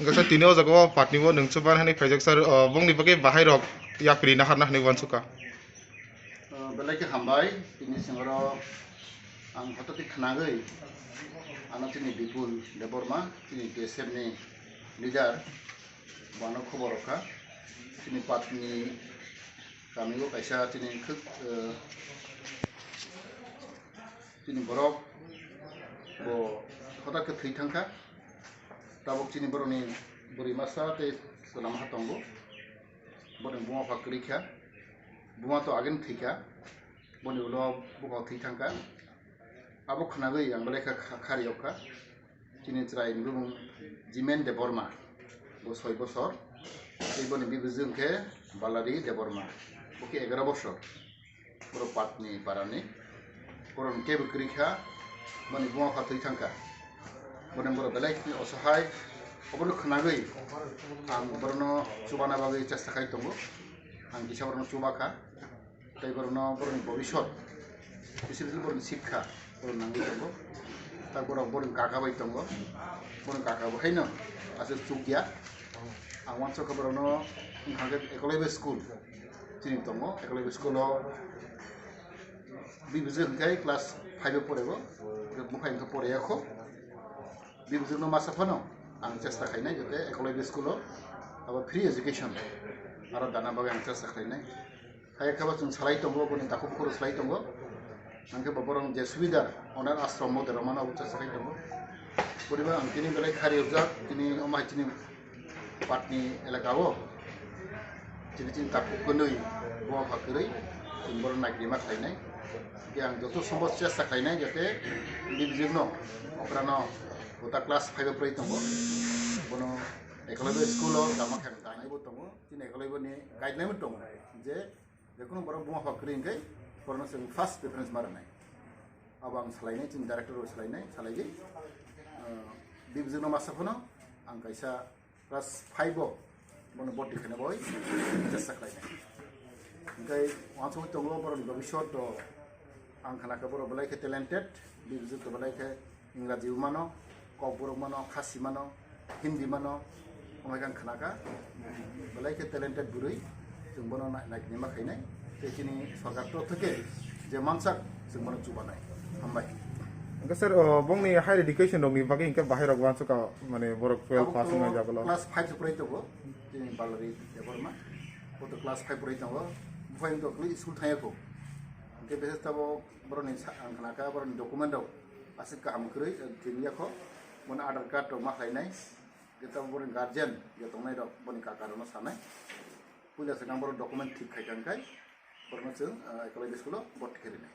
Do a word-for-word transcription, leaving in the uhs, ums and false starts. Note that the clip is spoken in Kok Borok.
Wngkha sir, tini o jaga o patni o nwng chuban hinwi phaijak sir, o, bongni bagwi bahai rok yapri naharna hinwi uansukha. O, belai khe hambai, tini singoro ang hotati khnagwi ano chini Bipul Debbarma, chini T S F ni leader, bono khobor rokha. Chini patni kami o kaisa chini khwk, o, chini borok bo hotake thwi thangkha. Tabuk chini borokni bwrwi masa tei chwla masa tongo. Boni buma pha kwrwi kha, buma to agini thwi kha, boni ulo bukhuk thwi thangkha. Abo khwnagwi ang belai kha kha-, khari yok kha. Chini chwraini bumung Jimen Debbarma, bo soi bosor, tei boni bibijwk hwnkhe Balari Debbarma, bo khe egaro bosor. Borok patni parani, borok kebo kwrwi kha, boni buma pha thwi thangkha. Boni borok belai khe osahai, obono khwnagwi ang borokno chubana bagwi chesta khai tongo. Ang kisa borokno chuba kha, tei borokno borokni bobisot, specially borokni sikha, borok nangwi tongo. Tak borok borokni kaka bai tongo, borokni kaka bo haino aswk chukya. Ang uansukha borokno wngkha khe Eklavya school chini tongo, Eklavya school o bibijwk hwnkhe class five o porego, buphai hwnkhe poriyakho. Bibijwkno masa phano ang chesta khainai, jate Eklavya school o abo free education aro dana bagwi ang chesta khainai. Hai khe bo chwng salai tongo, boni takhuk phuru salai tongo. Hwnkhe bo borok je subidar onar ashram o derma mano obo chesta khai tongo. Poriba ang tini belai khari rijak, tini omo hai chini patni elaka o chini chini takhuk kwnwi buma pha kwrwi chwng borok naikrima khlainai. Hwnkhe ang joto sombo chesta khlainai jate bibijwkno okrano bo ta class five o prai tongo, bono Eklavya school o tama khe ang tanai bo tongo, chini Eklavya ni guideline bo tongo je Jekhunu borok buma pha kwrwi hwnkhe borokno chwng first preference ma rwnai. Abo ang salainai, chini director bo salainai, salaigwi, ah, bibijwkno masa phano ang kaisa class five o bono bhorti khaina bagwi chesta khlainai. Hwnkhe uansugwi tongo borokni bobisot to ang khna khe borok belai khe talented, bibijwk to belai khe Ingraji bo mano, Kokborok mano, Khasi mano, Hindi mano, omo hai khe ang khna kha. Belai khe talented bwrwi, chwng bono nai-, naiknima khainai. Tei chini sorkar torok theke je mansak, chwng bono chubanai. Hambai. Hwnkhe sir, o, bongni higher education rokni bagwi hwnkhe bahai rok uansukha, mane borok twelve pass wngmani jagalo. Class five se prai tongo, chini Balari Debbarma. Bo to class five prai tongo. Buphai wngtokli school thangya kho. Hwnkhe bese tabo borokni sa-, ang khna kha, borokni document rok aswk kaham kwrwi, eh, tini yakho, bono Aadhaar card rok ma khlainai, tei tabuk borokni guardian je tongnai rok, boni kaka rokno sanai, puila swkang borok document thik khai kha, hwnkhe borokno chwng, eh, Eklavya school o bhorti khe rinai.